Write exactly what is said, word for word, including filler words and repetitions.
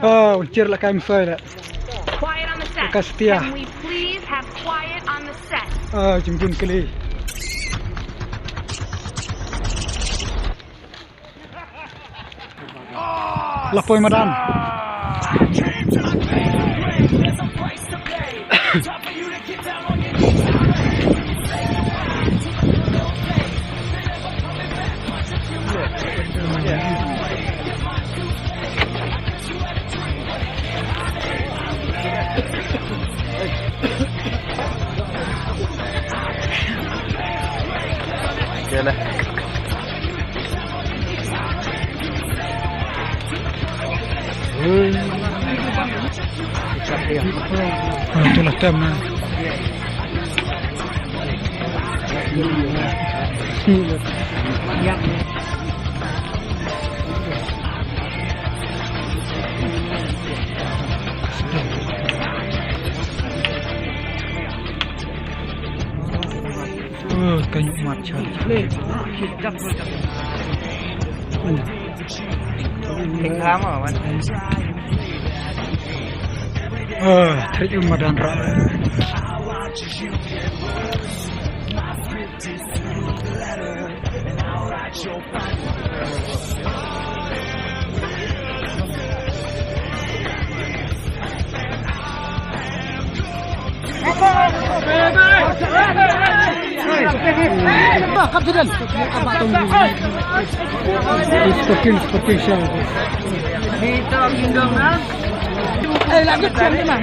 Oh, un chier la kai msoi la. Quiet on the set. Ka setia. Can we please have quiet on the set? Oh, jingkun kali. La poi madan. Ah, tu lah tem na. Oh, kan mat chal. Thik ha mo wan. Oh, thik um madan ra. Sporting, sporting show. Eh, lagi jam lima.